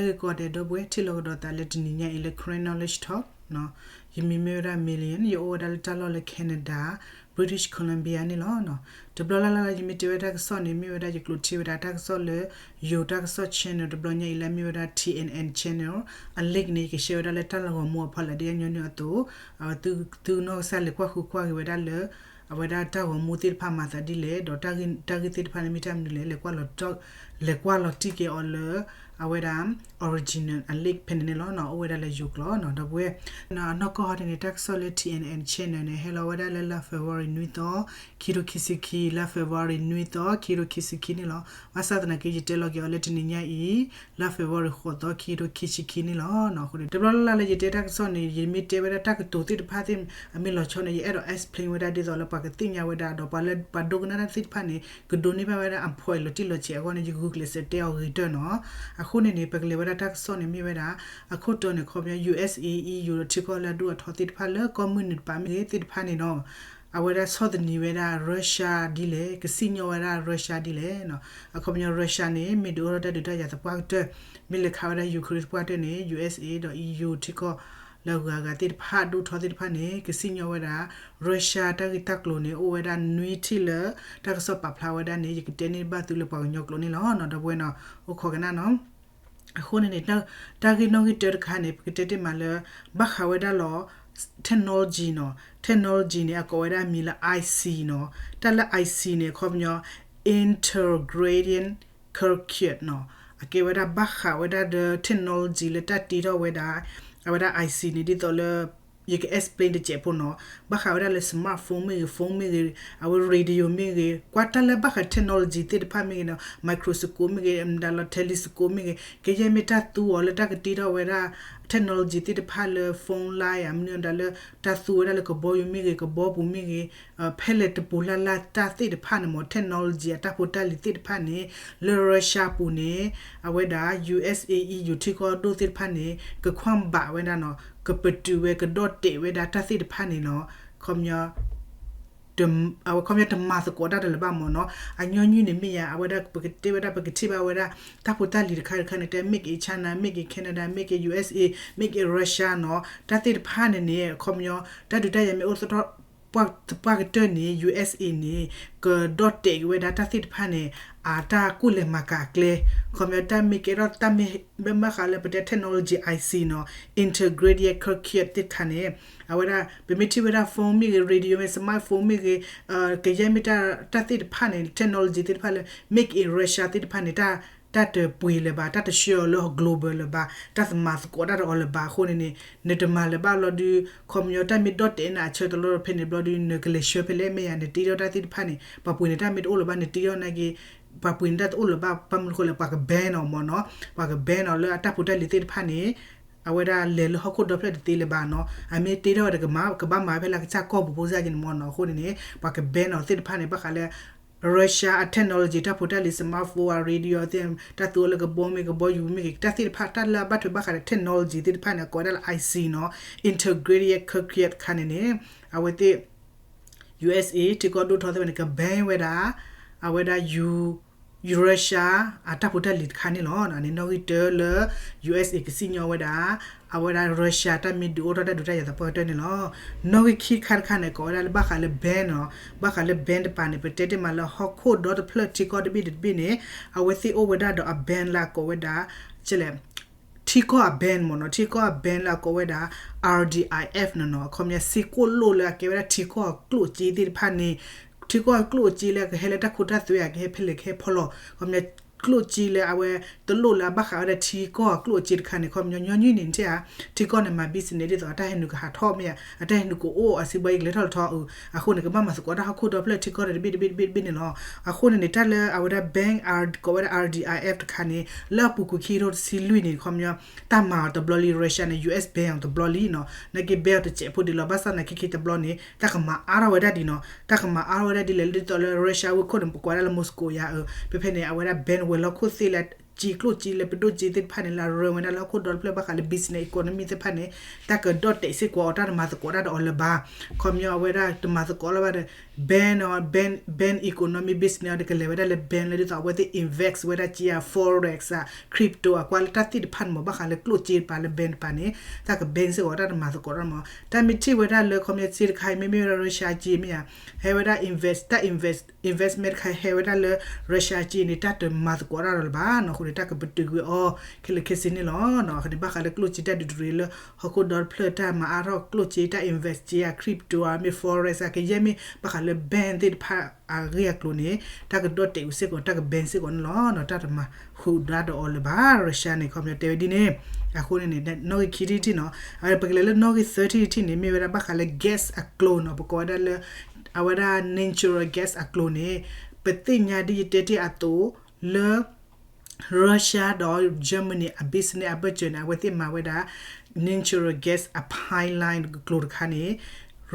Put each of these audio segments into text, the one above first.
ဂ့ၤကီးဒဲး ဒီပုၢ်ဝဲၢ် ထံၣ်လိာ်ကဒီးသးလၢတနံၤညါအံၤလၢ Karen Knowledge Talk ယမံၤမ့ၢ်ဝဲဒၣ် Million, ယအိၣ်ဝဲဒၣ်လၢတၢ်လီၢ်လၢ Canada, British Columbia န့ၣ်လီၤ. တဘျီလၢ်လၢ်လၢယမ့ၢ်တဲဝဲတၢ်ကစီၣ်န့ၣ် မ့ၢ်ဝဲဒၣ်ယကျိးထံၣ်ဝဲဒၣ်တၢ်ကစီၣ်လၢ ယိၤတၢ်ကစီၣ် channel တဘျီညါအံၤလၢမ့ၢ်ဝဲဒၣ် T N N channel အ link န့ၣ် ယက share ဝဲဒၣ်လၢတၢ်လီၢ်ဂီၤမူအဖီလာ်ဒ်အညီနုၢ်အသိး, သုနီၢ်ကစၢ်လဲၤကွၢ်ဃုကွၢ်ဂ့ၤဝဲဒၣ်လၢ အဝဲဒၣ်တၢ်ဂီၤမူသ့ၣ်တဖၣ်မၤသးဒ်လဲၣ် ဒီးတၢ်ဂ့ၢ်သ့ၣ်တဖၣ်န့ၣ်မ့ၢ်တၢ်မနုၤလဲၣ် လဲၤကွၢ်လီၤတံၢ်က့ၤအီၤလၢ အဝဲဒၣ် original အ link ဖဲန့ၣ်န့ၣ်လီၤ. အိၣ်ဝဲဒၣ်လၢယိၤကျိာ် ဒီပုၢ်ဝဲၢ်, အနီၢ်ကီၢ်ဟီန့ၣ်န့ၣ် တၢ်ကစီၣ်လၢ T N N channel န့ၣ် ဟဲလီၤဝဲဒၣ်လၢလါ February နွံသီ, ခံကထိခံဆံခံ လါ February နွံသီ ခံကထိခံဆံခံန့ၣ်လီၤ. ဘၣ်ဆၣ်သနာ်က့ ယတဲလီၤက့ၤအီၤလၢတနံၤညါအံၤ လါ February ဃိးသီ ခံကထိခံဆံခံန့ၣ်လီၤ. အဃိန့ၣ် တဘျီလၢ်လၢ်လၢယတဲတၢ်ကစီၣ်န့ၣ် ယမ့ၢ်တဲဝဲဒၣ်တၢ်ကတိၤသ့ၣ်တဖၣ်သ့ၣ် အမ့ၢ်လီၤဆီန့ၣ် ယအဲၣ်ဒိး explain ဝဲဒၣ်ဒ်သိးလၢပှၤကသ့ၣ်ညါဝဲဒၣ် ဒီးပှၤလၢပှၤဒိကနၣ်တၢ်သ့ၣ်တဖၣ်န့ၣ် ကဒိးန့ၢ်ဘၣ်ဝဲဒၣ်အ point လီၤတံၢ်လီၤဆဲးအဂီၢ်န့ၣ် ယဂုာ်ကျဲးစၢးတဲအီၤဂ့ၤတၢၢ်နီၤ. အဃိန့ၣ်န့ၣ် ပကလဲၤဝဲဒၣ်တၢ်ကစီၣ်န့ၣ်မ့ၢ်ဝဲဒၣ် အခိၣ်တီန့ၣ် ခီပညီ U S A, E U ဒီးထံကီၢ်လၢအဒိၣ်အထီသ့ၣ်တဖၣ်လၢကီၢ်မုၢ်နုာ်တပၤမ့ၢ်ဂ့ၤသ့ၣ်တဖၣ်န့ၣ်နီၤ အဝဲဒၣ်ဆီၣ်သနံးဝဲဒၣ် Russia ဒ်လဲၣ် ကစံၣ်ညီၣ်ဝဲဒၣ် Russia ဒ်လဲၣ်နီၤ. အခီပညီ Russia န့ၣ် မ့ၢ်ဒုးအိၣ်ထီၣ်တၢ်ဒုးတၢ်ယၤသပှၢ်ကတၢၢ် မ့ၢ်လဲၤခးဝဲဒၣ် Ukraine သပှၢ်ကတၢၢ်န့ၣ် U S A ဒီး E U ထံကီၢ်လၢအဂုၤအဂၤသ့ၣ်တဖၣ်အဒိၣ်ထီသ့ၣ်တဖၣ်န့ၣ် ကစံၣ်ညီၣ်ဝဲဒၣ် Russia တၢ်ဂ့ၢ်တၢ်ကျိၤန့ၣ် အိၣ်ဝဲဒၣ်နွံထံၣ်လၢ တၢ်ကစီၣ်ပာ်ဖျါဝဲဒၣ်န့ၣ် ယကတဲန့ၢ်ဘၣ်သုလၢပှၤကညီကျိာ်န့ၣ်လီၤနီၤ ဒီပုၢ်ဝဲၢ်နီၤ အိၣ်ခိးကနၣ်နီၤ. အဃိန့ၣ်န့ၣ် တၢ်ဂ့ၢ်နီၣ်ဂံၢ်တၢတခါန့ၣ် ပကတဲတ့ၢ်မးလၢ ဘၣ်ဃးဝဲဒၣ်လီၤ technology နီၤ technology န့ၣ် အကိးဝဲဒၣ်မံၤလၢ I C နီၤ တၢ်လၢ I C န့ၣ် အခီပညီ integrated circuit နီၤ အကဲဝဲဒၣ်ဘၣ်ဃးဝဲဒၣ်ဒီး technology လၢတၢ်တ့ထီၣ်ဝဲဒၣ် အဝဲဒၣ် I C န့ၣ် ဒ်သိးလၢ ယက explain တစဲးဖိနီၤ ဘၣ်ဃးဝဲဒၣ်လၢ smartphone မ့ၢ်ဂ့ၤ phone မ့ၢ်ဂ့ၤ အဝဲ radio မ့ၢ်ဂ့ၤ ကွၢ်တၢ်လၢဘၣ်ဃး technology သ့ၣ်တဖၣ်မ့ၢ်ဂ့ၤနီၤ microscope မ့ၢ်ဂ့ၤ မတၤလီၤ telescope မ့ၢ်ဂ့ၤ ကယဲၢ်မ့ၢ်တၢ်သူအီၤလၢတၢ်ကတ့ထီၣ်ဝဲဒၣ် technology သ့ၣ်တဖၣ်လၢ phone line မနုၤဒၣ်လၢ တၢ်သူဝဲဒၣ်လၢကဘီယူၤမ့ၢ်ဂ့ၤ ကဘီပူၤမ့ၢ်ဂ့ၤ ဖဲလဲၣ်တပူၤလၢ်လၢ်တၢ်သ့ၣ်တဖၣ်န့ၣ်မ့ၢ် technology အတၢ်ဖိတၢ်လံၤသ့ၣ်တဖၣ်န့ၣ် လၢ Russia ပူၤန့ၣ် အဝဲဒၣ် U S A E U ထံကီၢ်ဒိၣ်သ့ၣ်တဖၣ်န့ၣ် ကခွါဘၣ်ဝဲဒၣ်နီၤ ကပတုာ်ဝဲ ကဒီၣ်တဲာ်ဝဲဒၣ်တၢ်သ့ၣ်တဖၣ်န့ၣ်နီၤ ခီပညီ အဝဲခီပညီတမၤသကိးတၢ်တလၢၤဘၣ်မ့ၢ်နီၤ အညီနုၢ်န့ၣ်မ့ၢ်ယါ အဝဲဒၣ်ပကတဲဝဲဒၣ် ပကထံၣ်ဘၣ်ဝဲဒၣ် တၢ်ဖိတၢ်လံၤတခါတခါန့ၣ် တဲ made in China, made in Canada, made in U S A, made in Russia နီၤ တၢ်သ့ၣ်တဖၣ်န့ၣ်န့ၣ် ခီပညီ တၢ်ဒုးတၢ်ယၤမ့ၢ်အိၣ်သထီၣ် ပှၢ်တပှၢ်ကတၢၢ်န့ၣ် U S A န့ၣ် ကဒီၣ်တဲာ်က့ၤဝဲဒၣ်တၢ်သ့ၣ်တဖၣ်န့ၣ် အတၢ်ကူၣ်လဲၤမၤကၤအကျဲ ခီပညီတၢ်မ့ၢ်ကဲထီၣ်တၢ်မ့ၢ်ဘၣ်ဃးလၢပတဲ technology I C နီၤ integrated circuit သ့ၣ်တခါန့ၣ် အဝဲဒၣ် ပမ့ၢ်ထံၣ်ဝဲဒၣ် phone မ့ၢ်ဂ့ၤ radio မ့ၢ် smartphone မ့ၢ်ဂ့ၤ ကယဲၢ်မ့ၢ်တၢ်သ့ၣ်တဖၣ်န့ၣ် technology သ့ၣ်တဖၣ်လၢ made in Russia သ့ၣ်တဖၣ်န့ၣ် တၢ်တပှ့ၤလၢၤဘၣ် တၢ်တဆှၢအီၤလၢ global လၢၤဘၣ် တၢ်တမၤသကိးတၢ်ဒီးအီၤလၢၤဘၣ်အဃိန့ၣ်န့ၣ် နတမၤလၢၤဘၣ်လီၤဒုး ခီပညီတၢ်မ့ၢ်ဒီၣ်တဲာ်နၤအဆၢတလီၢ်ဖဲန့ၣ်ဘျီဒုး နကလဲၤဆှၢဖဲလဲၣ် မ့ၢ်ယါ နတ့ထီၣ်တၢ်သ့ၣ်တဖၣ်န့ၣ် ပှၤပှ့ၤန့ၢ်တၢ်မ့ၢ်တအိၣ်လၢၤဘၣ် နတ့ထီၣ်နာ်က့ ပှၤပှ့ၤန့ၢ်တၢ်တအိၣ်လၢၤဘၣ် ဘၣ်မနုၤဃိလဲၣ် ပှၤက ban အီၤမ့ၢ်နီၤ ပှၤက ban အီၤလၢအတၢ်ဖိတၢ်လံၤသ့ၣ်တဖၣ်န့ၣ် အဝဲဒၣ်လဲၤလၢဟီၣ်ခိၣ်ဒီဖျၢၣ်တသ့လၢၤဘၣ်နီၤ အမ့ၢ်တ့ထီၣ်ဝဲဒီး ကဘၣ်မၤဖဲလၢကစၢ်ကီၢ်ပူၤဖိစၢ်က့န့ၣ်မ့ၢ်နီၤ အဃိန့ၣ်န့ၣ် ပှၤက ban အီၤသ့ၣ်တဖၣ်န့ၣ် ဘၣ်ဃးလၢ Russia အ technology တၢ်ဖိတၢ်လံၤ smartphone အ radio သ့ၣ် တၢ်သူအီၤလၢကဘီမ့ၢ်ဂ့ၤ ကဘီယူၤမ့ၢ်ဂ့ၤ တၢ်သ့ၣ်တဖၣ် တၢ်လၢအဘၣ်ထွဲဘၣ်ဃးဒီး technology သ့ၣ်တဖၣ်န့ၣ် အကိးဝဲဒၣ်လၢ I C နီၤ integrated circuit တခါန့ၣ်န့ၣ် အဝဲသ့ၣ် U S A ထံကီၢ်ဒိၣ်ထီသ့ၣ်တဖၣ်န့ၣ် က ban ဝဲဒၣ် အဝဲဒၣ် Russia အတၢ်ဖိတၢ်လံၤတခါန့ၣ်လီၤ. န့ၣ်နီၣ်ဂံၢ်တၢလၢ U S A ကစံၣ်ညီၣ်ဝဲဒၣ် အဝဲဒၣ် Russia တၢ်မ့ၢ်ဒုးအိၣ်ထီၣ်တၢ်ဒုးတၢ်ယၤသပှၢ်ကတၢၢ်န့ၣ်လီၤ. နီၣ်ဂံၢ်ခံခါတခါန့ၣ် ကိးဝဲဒၣ်လၢဘၣ်ဃးလၢ ban နီၤ ဘၣ်ဃးလၢ ban တပၤန့ၣ် ပတဲတ့ၢ်မးလၢဟီၣ်ခိၣ်ဒီတဖျၢၣ်ထံကီၢ်တဘ့ၣ်တဘ့ၣ်န့ၣ် အဝဲသ့ၣ်အိၣ်ဝဲဒၣ်ဒီးအ ban လၢအကိးဝဲဒၣ် ကလဲၣ် ထံကီၢ်အ ban မ့ၢ်နီၤ ထံကီၢ်အ ban လၢအကိးဝဲဒၣ် R D I F န့ၣ်နီၤ အခီပညီစ့ၢ်ကီးလိၣ်လၢအကဲဝဲဒၣ်ထံကီၢ်အကျိၣ်အစ့သ့ၣ်တဖၣ်န့ၣ် ထံကီၢ်အကျိၣ်အစ့လၢကဟဲလၢတၢ်ခိတၢ်သွဲအကဟဲဖဲလဲၣ်ကဟဲဖီလီၤ အခီပညီကျိၣ်စ့လၢအဝဲတလိၣ်လၢအဘၣ်ဃးဝဲဒၣ်ထံကီၢ်အကျိၣ်အစ့တခါန့ၣ် အခီပညီညီနုၢ်န့ၣ်တဲဧါ ထံကီၢ်န့ၣ်မၤ business ဒ်သိးအတၢ်ဟဲနုာ်ကဟးထီၣ်မ့ၢ်ဧါ အတၢ်ဟဲနုာ်ကအိၣ်အစံးဘီယကလဲၤထီၣ်လီၤထီအုး အဃိန့ၣ် ကဘၣ်မၤသကိးတၢ်ဟီၣ်ခိၣ်ဒီဖျၢၣ်ထံကီၢ်တဘ့ၣ်တဘ့ၣ်တဘ့ၣ်တဘ့ၣ်န့ၣ်လီၤ. အဃိန့ၣ်န့ၣ် တၢ်လၢအဝဲဒၣ် ban ကိးဝဲဒၣ် R D I F တခါန့ၣ် လၢအပူၤကွံာ်ခံကထိတဆံလွံၢ်န့ၣ် ခီပညီ တၢ်မၤအီၤတဘျီလံ Russia န့ၣ် U S ban အီၤတဘျီလံနီၤ နာ်က့ ban အီၤတစဲးဖိဒံးလီၤ ဘၣ်ဆၣ်သနာ်က့ခံတဘျီန့ၣ် တၢ်ကမၤအါထီၣ်ဝဲဒၣ်ဒံးနီၤ တၢ်ကမၤအါထီၣ်ဝဲဒၣ်ဒ်လဲၣ် ဒ်သိးလၢ Russia ဝ့ၢ်ခိၣ်န့ၣ် ပကွၢ်ဒၣ်လၢ Moscow ယါအၢ ဖဲဖဲန့ၣ် အဝဲဒၣ် ban ဝဲၤလီၢ်ခိၣ်သ့ၣ်လၢ ကျိၣ်စ့သ့ၣ်တဖၣ်န့ၣ် လၢအရၢဝဲဒၣ်လၢဟီၣ်ခိၣ်ဒီတဖျၢၣ်ဘၣ်ဃးလၢ business economy သ့ၣ်တဖၣ်န့ၣ် တၢ်ကဒီၣ်တဲာ်စ့ၢ်ကီးအီၤ တၢ်တမၤသကိးတၢ်ဒီးအီၤလၢၤဘၣ်. ခီပညီအဝဲဒၣ်တမၤသကိးလၢၤဘၣ်ဒီး ban အီၤ ban ban economy business အီၤဒီး ကလဲၤဝဲဒၣ်လၢ ban လၢဒ်သိးအဝဲသ့ၣ် invest ဝဲဒၣ်စ့ဧါ forex ဧါ crypto ဧါ ကွၢ်လၢတၢ်သ့ၣ်တဖၣ်န့ၣ်မ့ၢ် ဘၣ်ဃးလၢကျိၣ်စ့တပၤလၢ ban တပၤန့ၣ် တၢ်က ban စ့ၢ်ကီး တၢ်တမၤသကိးတၢ်မ့ၢ် တၢ်မ့ၢ်ထံၣ်ဝဲဒၣ်လၢ ခီပညီစ့တခါအံၤ မ့မ့ၢ်ဝဲဒၣ် Russia စ့မ့ၢ်ဧါ ဟဲဝဲဒၣ် invest တၢ် invest investment တခါဟဲဝဲဒၣ်လၢ Russia စ့န့ၣ် တၢ်တမၤသကိးတၢ်ဒီးလၢၤဘၣ်နီၤ. အဃိန့ၣ် တၢ်ကပတုာ်ကွံာ်အီၤ ခဲလၢာ်ခဲဆ့န့ၣ်လီၤ. အဃိန့ၣ် ဘၣ်ဃးလၢကျိၣ်စ့တၢ်ဒုးတရံးလၢ ဟီၣ်ခိၣ်ဒီတဖျၢၣ် တၢ်မၤအါထီၣ်ကျိၣ်စ့ တၢ် invest စ့ဧါ crypto ဧါ မ့ၢ် forex ဧါ ကယဲၢ်မ့ၢ်ဘၣ်ဃးလၢ ban သ့ၣ်တဖၣ်အဂ့ၢ်အကျိၤန့ၣ် တၢ်ကဒီၣ်တဲာ်ကွံာ်စ့ၢ်ကီး တၢ်က ban စ့ၢ်ကီးန့ၣ်လီၤ. တၢ်တမၤဃုာ်ဒါဒီးအီၤလၢၤဘၣ် Russia န့ၣ် ခီပညီတဲဝဲဒ်န့ၣ်. အဃိန့ၣ်န့ၣ် နီၣ်ဂံၢ်ခံထံၣ်တထံၣ်နီၤ အဝဲပကလဲၤလၢနီၣ်ဂံၢ်သၢထံၣ်တထံၣ်န့ၣ် မ့ၢ်ဝဲဒၣ်ဘၣ်ဃးလၢ gas အကျိၤနီၤ ပကိးဝဲဒၣ်လၢ အဝဲဒၣ် natural gas အကျိၤန့ၣ် ပသ့ၣ်ညါဒ်ယတဲတ့ၢ်အသိး လၢ Russia ဒီး Germany အ business အဘၢၣ်စၢၤန့ၣ် အဝဲသ့ၣ်မၤဝဲဒၣ် natural gas အ pipeline အကျိၤတခါန့ၣ်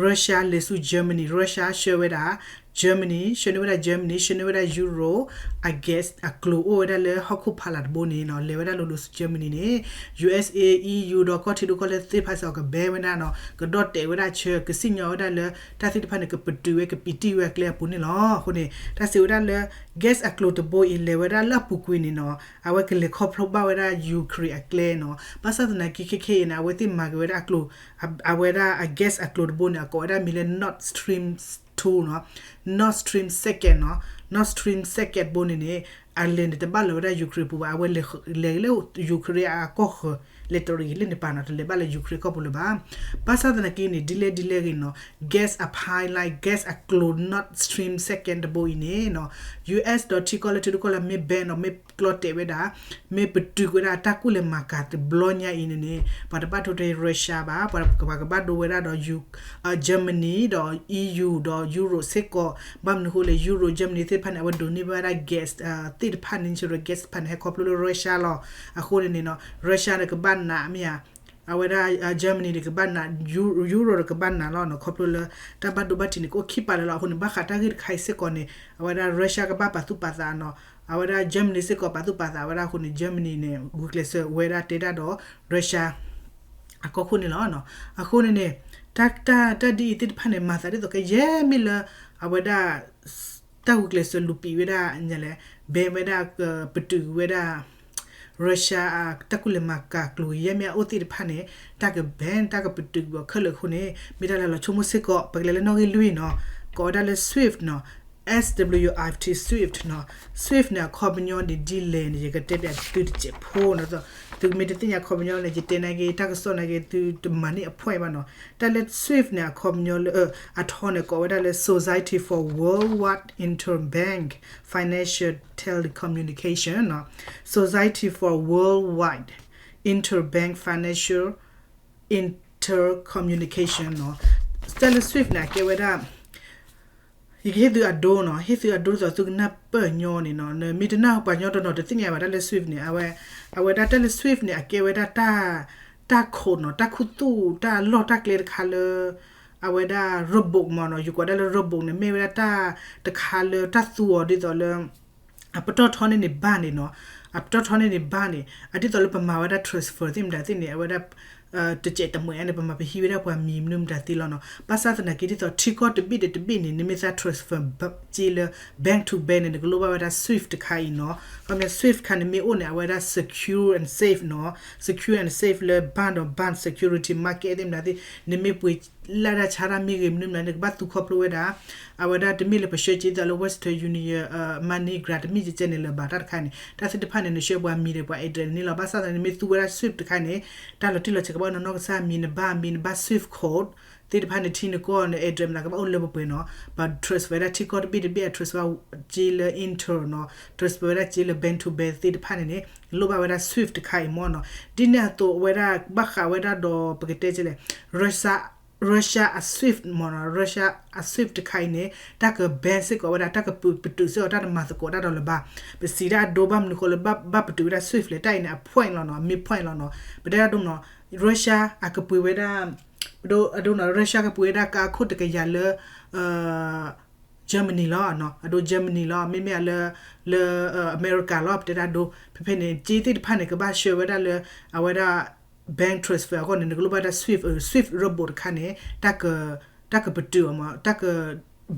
Russia လဲၤဆူ Germany, Russia ဆှၢဝဲဒၣ် Germany, ဆှၢန့ၢ်ဝဲဒၣ် Germany, ဆှၢန့ၢ်ဝဲဒၣ် Europe အ gas အကျိၤအိၣ်ဝဲဒၣ်လၢဟီၣ်ခိၣ်ဖီလာ်တဘိန့ၣ်နီၤ လဲၤဝဲဒၣ်လိၤလိၤဆူ Germany န့ၣ် USA, EU ဒီးကီၢ်ထံဒိၣ်ကီၢ်လဲၢ်သ့ၣ်တဖၣ်စ့ၢ်ကီး က ban ဝဲဒၣ်နီၤ ကဒီၣ်တဲာ်ဝဲဒၣ်ဆၢ ကစံၣ်ညီၣ်ဝဲဒၣ်လၢ တၢ်သ့ၣ်တဖၣ်န့ၣ် ကပတုာ်ဝဲ ကပံာ်တံၢ်ဝဲအကျဲအပူၤန့ၣ်လီၤ. အဃိန့ၣ် တၢ်စံးဝဲဒၣ်လၢ gas အကျိၤတဘိအံၤ လဲၤဝဲဒၣ်လၢအပူၤကွံာ်န့ၣ်နီၤ အဝဲကလဲၤခီဖျိဘၣ်ဝဲဒၣ် Ukraine အကျဲနီၤ. ဘၣ်ဆၣ်သနာ်က့ ခဲခဲအံၤန့ၣ် အဝဲသ့ၣ်မၤက့ၤဝဲဒၣ်အကျိၤ အဝဲဒၣ်အ gas အကျိၤတဘိန့ၣ် အကိးဝဲဒၣ်မံၤလၢ Nord Stream two နီၤ Nord Stream second နီၤ Nord Stream second ဘိန့ၣ်န့ၣ် အလဲၤန့ၣ်တဘၣ်လၢၤဝဲဒၣ် Ukraine ပူၤဘၣ် အဝဲလဲၤလၢ Ukraine အကီၢ်ဃၢၤ လဲၤတရံးလၢန့ၣ်ပၤနီၤ တလဲၤဘၣ်လၢ Ukraine ကီၢ်ပူၤလၢၤဘၣ်. ဘၣ်ဆၣ်သနာ်က့န့ၣ် ဒ်လဲၣ်ဒ်လဲၣ်ဂ့ၤနီၤ gas အ pipeline gas အကျိၤ Nord Stream second တဘိအံၤန့ၣ်နီၤ US ဒီးထံကီၢ်လၢထံဒိၣ်ကီၢ်လဲၢ်မ့ၢ် ban နီၤ မ့ၢ်ကျီတဲာ်ဝဲဒၣ် မ့ၢ်ပတုာ်ကွံာ်ဝဲဒၣ်တၢ်ကူၣ်လဲၤမၤကၤတဘျီညါအံၤန့ၣ်န့ၣ် ပှၤတဘၣ်ဒိထဲ Russia ဘၣ် ပှၤကဘၣ်ဒိဝဲဒၣ်ဒီး Germany ဒီး EU ဒီး Europe စ့ၢ်ကီး ဘၣ်မနုၤအဃိလဲၣ် Europe Germany သ့ၣ်တဖၣ်န့ၣ် အဝဲဒိးန့ၢ်ဘၣ်ဝဲဒၣ် gas သ့ၣ်တဖၣ်န့ၣ် natural gas တဖၣ်န့ၣ် ဟဲခီဖျိလၢ Russia လီၤ. အဃိန့ၣ်န့ၣ်နီၤ Russia န့ၣ်ကဘၣ်နးမ့ၢ်ဧါ အဝဲဒၣ် Germany န့ၣ်ကဘၣ်နး Europe န့ၣ်ကဘၣ်နးလီၤနီၤ ခီဖျိလၢ တၢ်ဘၣ်ဒိဘၣ်ထံးန့ၣ် ကအိၣ်ခံပာ်လၢာ်လီၤ. အဃိန့ၣ် ဘၣ်ဃးတၢ်ဂ့ၢ်တခါအံၤစ့ၢ်ကီးန့ၣ် အဝဲဒၣ် Russia ကဘၣ်ပာ်သူၣ်ပာ်သးနီၤ အဝဲဒၣ် Germany စ့ၢ်ကီးပာ်သူၣ်ပာ်သးဝဲဒၣ်အဃိန့ၣ် Germany န့ၣ် ဂုာ်ကျဲးစၢးဝဲဒၣ်တဲဒၣ်ဒီး Russia အကီၢ်ခိၣ်န့ၣ်လီၤ. အဃိန့ၣ်န့ၣ် တၢ်တၢ်တၢ်ဒ်အံၤသ့ၣ်တဖၣ်န့ၣ် မၤသးဒ်သိးကယဲၢ်မ့ၢ်လၢ အဝဲဒၣ် တၢ်ဂုာ်ကျဲးစၢးလူၤပိာ်ဝဲဒၣ်ညါလဲၣ် ban ဝဲဒၣ် ပတုာ်ဝဲဒၣ် Russia အတၢ်ကူၣ်လဲၤမၤကၤကျိၤယဲၢ်မ့ၢ်အအိၣ်သ့ၣ်တဖၣ်န့ၣ် တၢ်က ban တၢ်ကပတုာ်ဘၣ်ခဲလၢာ်အဃိန့ၣ် မ့ၢ်တၢ်လၢလီၤဆိကမိၣ်စ့ၢ်ကီး ပကလဲၤလၢနီၣ်ဂံၢ်လွံၢ်နီၤ ကိးဝဲဒၣ်လၢ SWIFT နီၤ SWIFT နီၤ SWIFT န့ၣ် အခီပညီန့ၣ်ဒ်လဲၣ်န့ၣ် ယကတဲပျးသုတစဲးဖိနီၤ သုမ့ၢ်တသ့ၣ်ညါအခီပညီန့ၣ် ယတဲနာ်က့ တၢ်ကစီၣ်နာ်က့ သုတမၤန့ၢ်အ point ဘၣ်နီၤ တၢ်လၢ SWIFT န့ၣ် အခီပညီလၢ အထီန့ၣ် ကိးဝဲဒၣ်လၢ Society for Worldwide Interbank Financial Telecommunication နီၤ Society for Worldwide Interbank Financial Intercommunication နီၤ တၢ်လၢ SWIFT န့ၣ် အကဲဝဲဒၣ် ယကဟ့ၣ်သုအဒိနီၤ ဟ့ၣ်သုအဒိဒ်သိးသုကနၢ်ပၢၢ်ညီန့ၣ်နီၤ မ့ၢ်တနၢ်ပှၤညီတနီၤတသ့ၣ်ညါဘၣ် တၢ်လၢ SWIFT န့ၣ် အဝဲ အဝဲဒၣ်တၢ်လၢ SWIFT န့ၣ် အကဲဝဲဒၣ်တၢ် တၢ်ခိၣ်နီၤ တၢ်ခူသူၣ် တၢ်လီၢ်တၢ်ကျဲတခါလၢ အဝဲဒၣ် rule book မ့ၢ်နီၤ ယကိးဒၣ်လၢ rule book န့ၣ် မ့ၢ်ဝဲဒၣ်တၢ်တခါလၢတၢ်သူအီၤဒ်သိးလၢ အပတီၢ်ထီန့ၢ်န့ၣ်ဘၣ်န့ၣ်နီၤ အပတီၢ်ထီန့ၢ်န့ၣ်ဘၣ်န့ၣ် အဒ်သိးလၢပမၤဝဲဒၣ် transfer သ့ၣ်မတၤသ့ၣ်န့ၣ် အဝဲဒၣ် တစဲးတမှဲးန့ၣ် ပမၤပဟံးဝဲဒၣ်ပှၤမံၤမနုၤမတၤသ့လီၤနီၤ ဘၣ်ဆၣ်သနာ်က့ဒ်သိးထံကီၢ်တဘ့ၣ်ဒီးတဘ့ၣ်န့ၣ် နမ့ၢ်သး transfer စ့လၢ bank to bank န့ၣ် နကလိၣ်ဘၣ်ဝဲဒၣ် SWIFT တခါအံၤနီၤ ခီပညီ SWIFT တခါန့ၣ်မ့ၢ်အိၣ်န့ၣ် အဝဲဒၣ် secure and safe နီၤ secure and safe လၢ bank ဒီး bank security market သ့ၣ်မတၤသ့ၣ် နမ့ၢ်ပှ့ၤ လၢတၢ်ဆါတၢ်မ့ၢ်ဂ့ၤမနုၤမတၤ နကဘၣ်သူခီဖျိဝဲဒၣ် အဝဲဒၣ်တမ့ၢ်လၢပဆှၢစ့ဒ်သိးလၢ Western Union, MoneyGram တမ့ၢ်ကကဲန့ၣ်လၢၤဘၣ် တၢ်တခါန့ၣ် တၢ်သ့ၣ်တဖၣ်န့ၣ် နဆှၢပှၤမံၤဒီးပှၤ address န့ၣ်လီၤ ဘၣ်ဆၣ်သနာ်က့ နမ့ၢ်သူဝဲဒၣ် SWIFT တခါန့ၣ် တၢ်လီၤတံၢ်လီၤဆဲးကဘၣ်အိၣ်နီၢ်နီၢ်ကစၢ် မံၤ နဘၣ်မံၤ နဘၣ် SWIFT code သ့ၣ်တဖၣ်န့ၣ် ထံနကီၢ်န့ၣ် address မတၤကဘၣ်အိၣ်လၢပှဲၤပှဲၤနီၤ ပှၤ transfer ဝဲဒၣ်ထံကီၢ်တဘ့ၣ်တဘ့ၣ် အ transfer စ့လၢ inter နီၤ transfer ဝဲဒၣ်စ့လၢ bank to bank သ့ၣ်တဖၣ်န့ၣ်န့ၣ် လိၣ်ဘၣ်ဝဲဒၣ် SWIFT တခါအံၤမ့ၢ်နီၤ ဒ်န့ၣ်အသိးဝဲဒၣ် ဘၣ်ဃးဝဲဒၣ်ဒီး ပကတဲကလဲၣ် Russia Russia အ SWIFT မ့ၢ်နီၤ Russia အ SWIFT တခါအံၤန့ၣ် တၢ်က ban စ့ၢ်ကီးဝဲဒၣ် တၢ်ကပတုာ်စ့ၢ်ကီး တၢ်တမၤသကိးတၢ်ဒီးလၢၤဘၣ် ပစံးဒၣ်အဒိဘၣ်မနုၤဃိလၢ ဘၣ်ပတုာ်ဝဲဒၣ် SWIFT လဲၣ် တၢ်အံၤန့ၣ် အ point လီၤနီၤ အ main point လီၤနီၤ ပတဲဒၣ်ဒိနီၤ Russia အကပှ့ၤဝဲဒၣ် ဒိနီၤ Russia ကပှ့ၤဝဲဒၣ်ကါခိၣ်တကယၤလၢ Germany လီၤ, အဒိ Germany လီၤ, မ့မ့ၢ်လၢ လၢ အမဲရကၤလီၤ ပတဲတၢ်ဒိ, ဖဲဖဲန့ၣ် က့သ့ၣ်တဖၣ်န့ၣ် ကဘၣ်ဆှၢဝဲဒၣ်လၢ အဝဲဒၣ် bank transfer အဂီၢ်န့ၣ် နကလိၣ်ဘၣ်တၢ် SWIFT, SWIFT ရဘိၣ်တခါန့ၣ် တၢ်က တၢ်ကပတုာ်အီၤမး, တၢ်က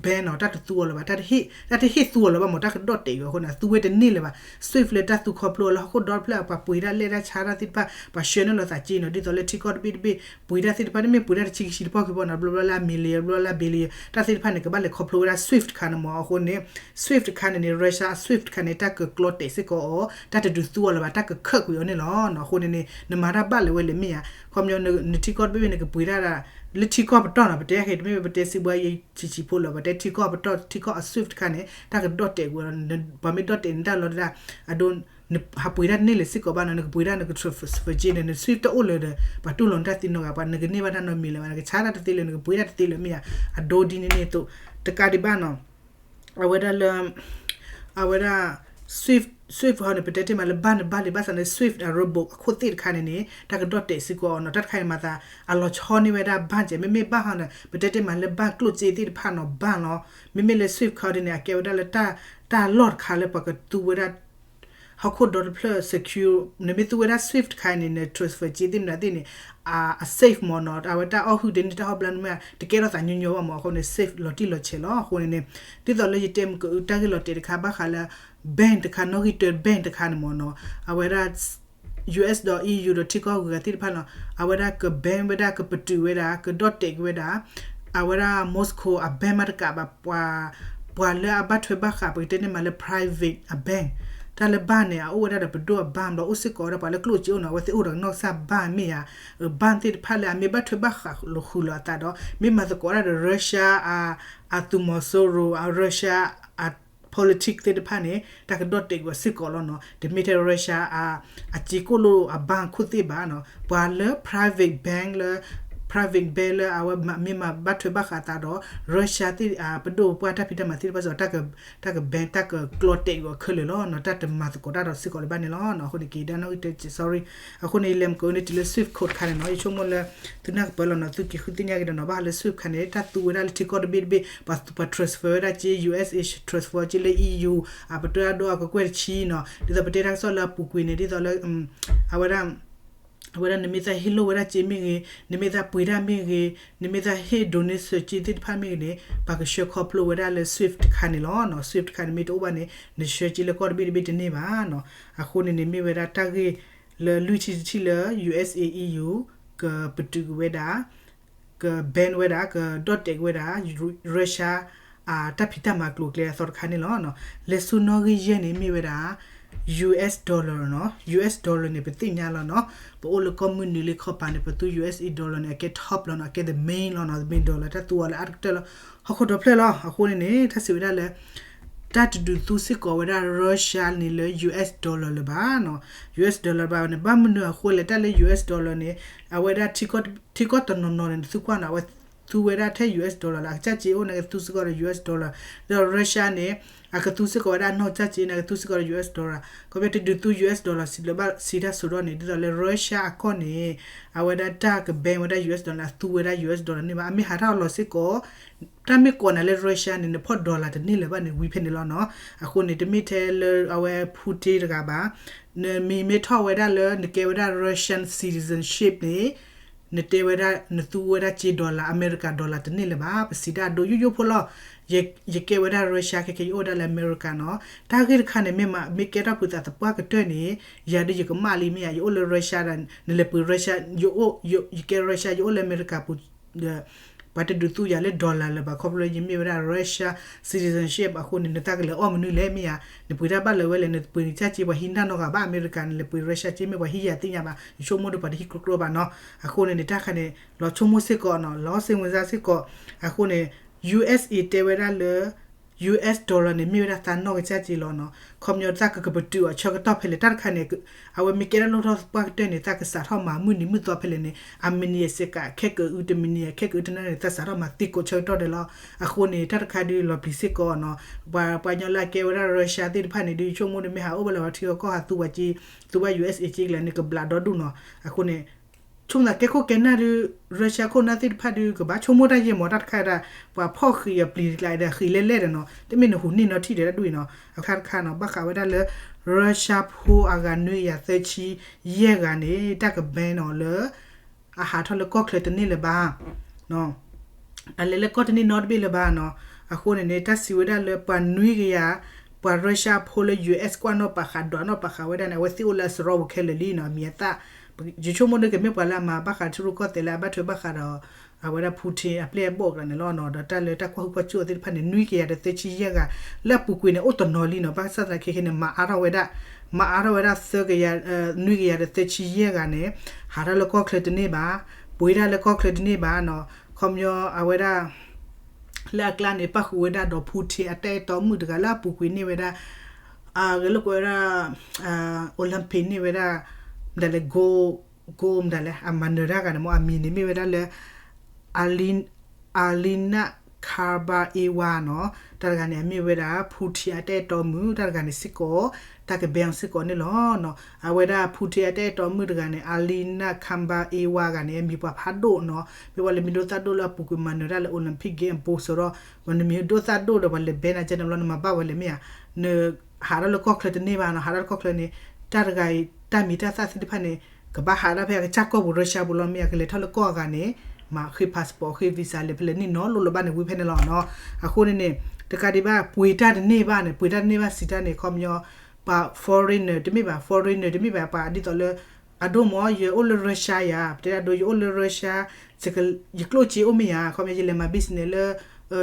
ban အီၤ, တၢ်တသူအီၤလၢၤဘၣ်, တၢ်တဟ့ၣ်သူအီၤလၢၤဘၣ်မး, တၢ်ကဒီၣ်တဲာ်ကွံာ်အီၤအဃိန့ၣ် အသူဝဲတန့ၢ်လၢၤဘၣ်. SWIFT လၢတၢ်သူခီဖျိလၢဟီၣ်ခိၣ်ဒီတဖျၢၣ် ပှၤပှ့ၤတၢ်လဲၢ်တၢ်ဆါတၢ်သ့ၣ်တဖၣ် ပှၤဆှၢန့ၢ်လီၤသးက့နီၤ, ဒ်သိးလၢထံကီၢ်တဘ့ၣ်တဘ့ၣ် ပှ့ၤတၢ်သ့ၣ်တဖၣ် တမ့ၢ်ပှ့ၤတၢ်တဆံခံဆံတပီၢ်ခံပီၢ်နီၤ, ဘျီဘျီလၢအ million, ဘျီလၢအ billion, တၢ်သ့ၣ်တဖၣ်န့ၣ် ကဘၣ်လဲၤခီဖျိဝဲဒၣ် SWIFT တခါန့ၣ်မး, အဃိန့ၣ် SWIFT တခါန့ၣ်န့ၣ် Russia SWIFT တခါန့ၣ် တၢ်ကကျီတဲာ်စ့ၢ်ကီးအီၤ, တၢ်တဒုးသူအီၤလၢၤဘၣ်, တၢ်ကခၢၣ်ကွံာ်အီၤန့ၣ်လီၤ. အဃိန့ၣ်န့ၣ် နမၤတၢ်ဘၣ်လၢၤဝဲလဲၣ်မ့ၢ်ဧါ, ခီပညီ နထံကီၢ်တဘ့ၣ်ဘ့ၣ်န့ၣ် ကပှ့ၤတၢ် လၢထံကီၢ်ပတီၢ်နီၤ, ပတဲဃဲ တမ့ၢ်ဝဲပတဲစံးဘှါယဲဆံးဆံးဖိလၢၤ, ပတဲထံကီၢ်ပတီၢ် ထံကီၢ်အ SWIFT တခါန့ၣ် တၢ်ကဒီၣ်တဲာ်ကွံာ်အီၤ, ပှၤမ့ၢ်ဒီၣ်တဲာ်န့ၢ်တၢ်လီၤဒၣ် အဒိ နဟးပှ့ၤတၢ်တန့ၢ်လၢၤစ့ၢ်ကီးဘၣ်နီၤ, နကပှ့ၤတၢ်နက transfer က့န့ၣ် န SWIFT တအိၣ်လၢၤဒီး ပှၤတူၢ်လိာ်နတၢ်သ့နီတဂၤ, ပှၤနကန့ၢ်ဘၣ်တၢ်နီတမံၤလၢၤဘၣ်, နကဆါတၢ်တသ့လၢၤ, နကပှ့ၤတၢ်တသ့လၢၤမ့ၢ်ဧါ, အဒိဒ်န့ၣ်န့ၣ်အသိး တကးဒံးဘၣ်နီၤ အဝဲဒၣ်လၢ အဝဲဒၣ် SWIFT, SWIFT ဟီန့ၣ် ပတဲတ့ၢ်မးလၢ ဘၣ်န့ၣ်ဘၣ်လံ, ဘၣ်ဆၣ်န့ၣ် SWIFT အ robot အခိၣ်သ့ၣ်တခါန့ၣ်န့ၣ် တၢ်ကဒီၣ်တဲာ်စ့ၢ်ကီးအီၤနီၤ, တၢ်တခါအံၤမၤသး အလီၤဆီန့ၢ်ဝဲဒၣ် ဘၣ်ကဲ, မ့မ့ၢ်ဘၣ်ဟီန့ၣ် ပတဲတ့ၢ်မးလၢ ဘၣ်ကျိၣ်စ့သ့ၣ်တဖၣ်နီၤ, ဘၣ်လီၤ, မ့မ့ၢ်လၢ SWIFT card န့ၣ် အကဲဝဲဒၣ်လၢ တၢ်လီၢ်တခါလၢပှၤကသူဝဲဒၣ် ဟီၣ်ခိၣ်ဒီတဖျၢၣ် secure, နမ့ၢ်သူဝဲဒၣ် SWIFT တခါအံၤန့ၣ် န transfer က့သ့ၣ်မနုၤသ့ၣ်န့ၣ် အ safe မးနီၤ, အဝဲတၢ်အီၣ်ဟုၣ်တန့ၢ် တၢ်ဟီၣ်ဘျါန့ၣ်မ့ၢ် တကဲထီၣ်သးညီညီဘၣ်မး, အဃိန့ၣ် safe လီၤတံၢ်လီၤဆဲးလီၤ. အဃိန့ၣ်န့ၣ် ဒ်သိးလၢယတဲမ့ၢ်ကအု တၢ်ဂ့ၢ်လီၤတဲာ်တခါ ဘၣ်ဃးလၢ bank တခါ နီၣ်ဂံၢ်တၢ bank တခါန့ၣ်မးနီၤ, အဝဲဒၣ် US ဒီး EU ဒီးထံကီၢ်ဂုၤဂၤသ့ၣ်တဖၣ်လီၤ, အဝဲဒၣ်က ban ဝဲဒၣ် ကပတုာ်ဝဲဒၣ် ကဒီၣ်တဲာ်က့ၤဝဲဒၣ် အဝဲဒၣ် Moscow အ bank မးတကးဘၣ်, ပှၤ ပှၤလၢအဘၣ်ထွဲဘၣ်ဃး ပကတဲန့ၢ်မးလၢ private အ bank, တၢ်လၢဘၣ်န့ၣ် အအိၣ်ဝဲဒၣ်ဒီးပဒိၣ်အ bank ဒီးအိၣ်စ့ၢ်ကီးဝဲဒၣ်ပှၤလၢကျိၣ်စ့အိၣ်နီၤ, အဝဲသ့ၣ်အိၣ်ဒီးနီၢ်ကစၢ် bank မ့ၢ်ဧါ, bank သ့ၣ်တဖၣ်လၢအမ့ၢ်ဘၣ်ထွဲဘၣ်ဃးလိာ်ဃုာ်လိာ်အသးဒီး မ့ၢ်မၤသကိးတၢ်ဒီး Russia အ အသုးမီၤစိရိၤ အ Russia အ politics သ့ၣ်တဖၣ်န့ၣ် တၢ်ကဒီၣ်တဲာ်ကွံာ်စ့ၢ်ကီးလီၤနီၤ, တမ့ၢ်ထဲ Russia အ အစ့ကိၣ်လိာ်အ bank ခိၣ်သ့ၣ်ဘၣ်နီၤ, ပှၤလၢ private bank လၢ private bank လၢအဝဲမ့ၢ်မၤဘၣ်ထွဲဘၣ်ဃးအသးဒီး Russia သ့ၣ် ပဒိၣ်ပပှၢ်တၢ်ဖံးတၢ်မၤသ့ၣ်တဖၣ်စ့ၢ်ကီး တၢ်က bank တၢ်ကကျီတဲာ်ကွံာ်အီၤခဲလၢာ်လီၤနီၤ, တၢ်တမၤသကိးတၢ်ဒီးစ့ၢ်ကီးလၢၤဘၣ်န့ၣ်လီၤ. အဃိန့ၣ် က့ၤဒၣ်နီၣ်ဂံၢ်တၢ sorry, အဃိန့ၣ် ယလဲၤမုၢ်ကီၤန့ၣ် တုၤလၢ SWIFT code တခါန့ၣ်နီၤ, ယဆိကမိၣ်လၢ သုနၢ်ကပၢလီၤနီၤ, သုက့ၤဃုသ့ၣ်ညါက့ၤဒီးနီၤ, ဘၣ်ဃးလၢ SWIFT တခါန့ၣ် တၢ်သူဝဲဒၣ်လၢထံကီၢ်တဘ့ၣ်တဘ့ၣ် ပှၤ ပှၤ transfer ဝဲဒၣ်က့ USA transfer က့လၢ EU အပတၢ်ဒိၣ်အကကွဲၢ်တဆံနီၤ, ဒ်သိးပတဲတၢ်ကစီၣ်လၢအပူၤကွံာ်န့ၣ် ဒ်သိးလၢ အဝဲဒၣ် အဝဲဒၣ်နမ့ၢ်သးဟ့ၣ်လိာ်ဝဲဒၣ်က့မ့ၢ်ဂ့ၤ, နမ့ၢ်သးပှ့ၤတၢ်မ့ၢ်ဂ့ၤ, နမ့ၢ်သးဟ့ၣ် donation က့သ့ၣ်တဖၣ်မ့ၢ်ဂ့ၤန့ၣ် ပှၤကဆှၢခီဖျိဝဲဒၣ်လၢ SWIFT တခါန့ၣ်လီၤနီၤ, SWIFT တခါန့ၣ် မ့ၢ်တအိၣ်ဘၣ်န့ၣ် နဆှၢက့လၢကီၢ်တဘ့ၣ်တဘ့ၣ်တန့ၢ်ဘၣ်နီၤ, အဃိန့ၣ်န့ၣ် မ့ၢ်ဝဲဒၣ်တၢ်ဂ့ၢ်လၢလွံၢ်ထံၣ်တထံၣ်လၢ USA EU ကပတုာ်ကွံာ်ဝဲဒၣ် က ban ဝဲဒၣ် ကဒီၣ်တဲာ်ကွံာ်ဝဲဒၣ် Russia အတၢ်ဖံးတၢ်မၤကျိၤကျဲအသီတခါန့ၣ်လီၤ. လဲၤဆူနီၣ်ဂံၢ်ယဲၢ်န့ၣ်မ့ၢ်ဝဲဒၣ် US dollar နီၤ, US dollar န့ၣ် ပသ့ၣ်ညါလီၤနီၤ, ပအိၣ်လၢကီၢ်မုၢ်နုာ်လၢခီပၤန့ၣ် ပသူ US dollar န့ၣ် အကဲ top လီၤနီၤ, အကဲ the main လီၤနီၤ, the main dollar တၢ်သူအီၤလၢအါတကတၢၢ်လီၤ, ဟီၣ်ခိၣ်ဒီဖျၢၣ်လီၤ. အဃိန့ၣ်န့ၣ် တၢ်စံးဝဲဒၣ်လၢ တၢ်တဒုးသူစ့ၢ်ကီးဝဲဒၣ် Russia န့ၣ်လၢ US dollar လၢၤဘၣ်နီၤ, US dollar ဘၣ်န့ၣ် ဘၣ်မနုၤအဃိလဲၣ်, တၢ်လၢ US dollar န့ၣ် အဝဲဒၣ်ထံကီၢ်တနီၤနီၤန့ၣ် နသုကွၢ်နီၤ အဝဲသူဝဲဒၣ်ထဲ US dollar လီၤ, အကစၢ်စ့အိၣ်န့ၣ် ကသူစ့ၢ်ကီးဒီး US dollar, ဒီး Russia န့ၣ် အကသူစ့ၢ်ကီးဝဲဒၣ်နီၢ်ကစၢ်စ့န့ၣ် အကသူစ့ၢ်ကီးဒီး US dollar, ခီဖျိတဒုးသူ US dollar စံးဘျုးဘၣ်စံးတၢ်စိၤဒီးန့ၣ် ဒ်သိးလၢ Russia အကီၢ်န့ၣ် အဝဲဒၣ်တၢ်က ban ဝဲဒၣ် US dollar န့ၣ် အသူဝဲဒၣ် US dollar န့ၣ်ဘၣ်, အမ့ၢ်ဟးထီၣ်လီၤစ့ၢ်ကီး တၢ်မ့ၢ်ကိးနၤလၢ Russia န့ၣ် နဖီၣ် dollar တန့ၢ်လၢၤဘၣ်န့ၣ် ဝံၤဖဲန့ၣ်လီၤနီၤ. အဃိန့ၣ် တမ့ၢ်ထဲလၢအဝဲ Putin တဂၤဘၣ်, နမ့ၢ်မ့ၢ်ထီၣ်ဝဲဒၣ်လၢ နကဲဝဲဒၣ် Russian citizenship န့ၣ် နတဲဝဲဒၣ် နသူဝဲဒၣ်စ့ dollar, အမဲရကၤ dollar တန့ၢ်လၢၤဘၣ်, ပစံးတၢ်အဒိယိယိဖိလီၤ. ယကဲဝဲဒၣ် Russia ခဲကဲ ယအိၣ်ဝဲဒၣ်လၢအမဲရကၤနီၤ. တၢ်ဂ့ၢ်တခါန့ၣ် မ့ၢ်မး မ့ၢ်ကဲထီၣ်ဖုးသးသပှၢ်ကတၢၢ်န့ၣ် ယၤဒ်ယကမၣ်လံမ့ၢ်ဧါ, ယအိၣ်လၢ Russia ဒီး နလဲၤပှ့ၤ Russia, ယအိၣ်, ယကဲ Russia, ယအိၣ်လၢအမဲရကၤပူၤ ဒီး ပှၤတဒုးသူယၤလၢ dollar လၢၤဘၣ်, ခီဖျိလၢယမ့ၢ်ဝဲဒၣ် Russia citizenship အဃိန့ၣ် နသးကလဲၤအီၣ်မနုၤလဲၣ်မ့ၢ်ဧါ, နပှ့ၤတၢ်ဘၣ်လၢၤဝဲလဲၣ်, နပှ့ၤန့ၣ် ကစၢ်စ့ ပှၤဟံးနၢ်နီတဂၤဘၣ်, အမဲရကၤန့ၣ် လဲၤပှ့ၤ Russia စ့မ့ၢ်ပှၤဟံးယၤသ့ၣ်ညါဘၣ်, ယဆိကမိၣ်ဒီးပှၤတဟံးကျိကျိဘၣ်နီၤ. အဃိန့ၣ်န့ၣ် တၢ်တခါန့ၣ် လီၤဆိကမိၣ်စ့ၢ်ကီးနီၤ, လီၤစ့ၣ်ဝင်စားစ့ၢ်ကီး. အဃိန့ၣ် USA တဲဝဲဒၣ်လၢ US dollar န့ၣ် မ့ၢ်ဝဲဒၣ်သးနီၢ်ကစၢ်စ့လီၤနီၤ. ခီပညီသးကကပတုာ်အီၤဆၢကတီၢ်ဖဲလဲၣ်, တၢ်တခါန့ၣ် အဝဲမ့ၢ်ကဲထီၣ်လိၣ်ထီၣ်သပှၢ်ကတၢၢ်န့ၣ် သးကစးထီၣ်မၤမုၢ်နံၤမုၢ်သီဖဲလဲၣ်န့ၣ် အမံးနံးအစ့ကး ခဲကအုတမံးနံး ခဲကအုတနၣ်ရံၣ် သးစးထီၣ်မၤသံကိးဆၢကတီၢ်ဒဲးလီၤ. အဃိန့ၣ် တၢ်တခါဒုးလီၤပျံၤစ့ၢ်ကီးနီၤ. ပှၤ ပှၤကညီလၢအကဲဝဲဒၣ် Russia သ့ၣ်တဖၣ်န့ၣ် ဒုးဆိကမိၣ်ဒုး မ့ၢ်ဟးအိၣ်ဘၣ်လၢၤဝဲထံဂၤကီၢ်ဂၤ သူဝဲစ့, သူဝဲ USA စ့ကလဲၣ်န့ၣ် ကဘျးဒီဒူၣ်နီၤ. အဃိန့ၣ် ဆိကမိၣ်သးကဲခိၣ်ကဲနၢ်ဒုး Russia ခိၣ်နၢ်သ့ၣ်တဖၣ်ဒုး ကဘၣ်ဆိကမိၣ်တၢ်ယဲၢ်မး တၢ်တခါဒၣ် ပှၤဖီၣ်ဃံးအပျံၤတကျါဒီး ဃံးလဲၢ်လဲၢ်ဒီးနီၤ တမ့ၢ်နဟူးန့ၢ်နီထံၣ်ဒီးတၢ်ဒ်အံၤနီၤ အခါတခါနီၤ ဘၣ်ဃးဝဲဒၣ်လၢ Russia ဖိအဂၤနွံကယၤသၢဆံယဲၢ်ဂၤန့ၣ် တၢ်က ban နီၤလၢ အဟးထီၣ်လၢကီၢ်ချၢတန့ၢ်လၢၤဘၣ် အလဲၤလၢကီၢ်တန့ၢ်နီတဘ့ၣ်လၢၤဘၣ်နီၤ. အဃိန့ၣ်န့ၣ် တၢ်စံးဝဲဒၣ်လၢပှၤနွံကယၤ ပှၤ Russia ဖိလၢ ယူၢ်အ့း ကွၢ်နီၣ်ပာ်ဃာ်ဒွးနီၣ်ပာ်ဃာ်ဝဲဒၣ်န့ၣ် အဝဲသ့ၣ်အိၣ်လၢအစရီပူၤခဲလၢာ်လံနီၤ အမံၤအသၣ် ယဆိကမိၣ်ဒ်ကမ့ၢ်ပှၤလၢအမၤဘၣ်ဃးထံရူၢ်ကီၢ်သဲးလၢအဘၣ်ထွဲဘၣ်ဃးဒီး အဝဲဒၣ် Putin အပျဲၢ်အဘီၣ်အကျါန့ၣ်လီၤနီၤ. ဒီးတၢ်လၢတၢ်ကွၢ်ဟုၣ်ကွၢ်စူၣ်အီၤသ့ၣ်တဖၣ်န့ၣ် နွံကယၤဒီးသၢဆံယဲၢ်ဂၤ လၢအပူၤကွံာ်န့ၣ် အိၣ်တနီၤလံနီၤ. ဘၣ်ဆၣ်သနာ်က့ခဲန့ၣ် မၤအါထီၣ်ဝဲဒၣ် မၤအါထီၣ်ဝဲဒၣ်သၢကယၤ နွံကယၤဒီးသၢဆံယဲၢ်ဂၤန့ၣ် ဟးထီၣ်လၢကီၢ်ချၢတန့ၢ်ဘၣ်, ပှ့ၤတၢ်လၢကီၢ်ချၢတန့ၢ်ဘၣ်နီၤ. ခီပညီအဝဲဒၣ် လၢအကျါန့ၣ် ပၣ်ဃုာ်ဝဲဒၣ်ဒီး Putin အတၢ်အဲၣ်တီမုၣ်တဂၤလၢအပူၤကွံာ်န့ၢ်ဝဲဒၣ် အဂဲၤလိာ်ကွဲဝဲဒၣ် Olympic န့ၢ်ဝဲဒၣ် မတၤလဲၣ် gold gold မတၤလဲၣ် အမၤနၢၤတၢ်ဂၤန့ၣ်မ့ၢ် အမံၤန့ၣ်မ့ၢ်ဝဲဒၣ်လၢ Alina Kabaeva နီၤ. တၢ်တဂၤန့ၣ် အမ့ၢ်ဝဲဒၣ် Putin အတၢ်အဲၣ်တီမုၣ် တၢ်တဂၤန့ၣ်စ့ၢ်ကီး တၢ်က ban စ့ၢ်ကီးန့ၣ်လီၤနီၤ. အဝဲဒၣ် Putin အတၢ်အဲၣ်တီမုၣ်တဂၤန့ၣ် Alina Kabaeva ဂၤန့ၣ် အမံၤပှၤဖးဒိၣ်နီၤ. မ့ၢ်ဝဲလၢမံၤဒိၣ်သၣ်ဒိၣ်လၢအပူၤကွံာ်မၤနၢၤတၢ်လၢ Olympic Game အပူၤစ့ၢ်ကီး, နမံၤဒိၣ်သၣ်ဒိၣ်ဒီးပှၤလဲၤ ban နၤကဲန့ၣ်ဘျီ နမၤဘၣ်ဝဲလဲၣ်မ့ၢ်ဧါ. နဟးထီၣ်လၢကီၢ်ချၢတန့ၢ်ဘၣ်နီၤ. ဟးထီၣ်လၢကီၢ်ချၢန့ၣ် တၢ်တဂၤအံၤ တၢ်မံၤတၢ်သၣ်သ့ၣ်တဖၣ်န့ၣ် ကဘၣ်ဟးဒၣ်ဖဲအကစၢ်ကီၢ်ပူၤ Russia ပူၤလီၤမ့ၢ်ဧါ. ကလဲၤထီၣ်လၢကီၢ်အဂၤန့ၣ် မၤဃ့ passport ဃ့ visa လဲၤဖဲလဲၣ်န့ၣ်နီၤ လိၣ်လၢၤဘၣ်န့ၣ်ဝံၤဖဲန့ၣ်လီၤနီၤ. အဃိန့ၣ်န့ၣ် တကးဒံးဘၣ် ပှ့ၤတၢ်တန့ၢ်ဘၣ်န့ၣ် ပှ့ၤတၢ်တန့ၢ်ဘၣ်စံးတၢ်န့ၣ် ခီပညီ ပှၤ foreigner တမ့ၢ်ဘၣ် foreigner တမ့ၢ်ဘၣ် ပှၤဒ်သိးလၢ အဒိမ့ၢ် ယအိၣ်လၢ Russia ယၤ ပတဲဒၣ်ဒိ ယအိၣ်လၢ Russia ယကျိၣ်စ့အိၣ်မ့ၢ်ဧါ. ခီပညီ ယလဲၤမၤ business လၢ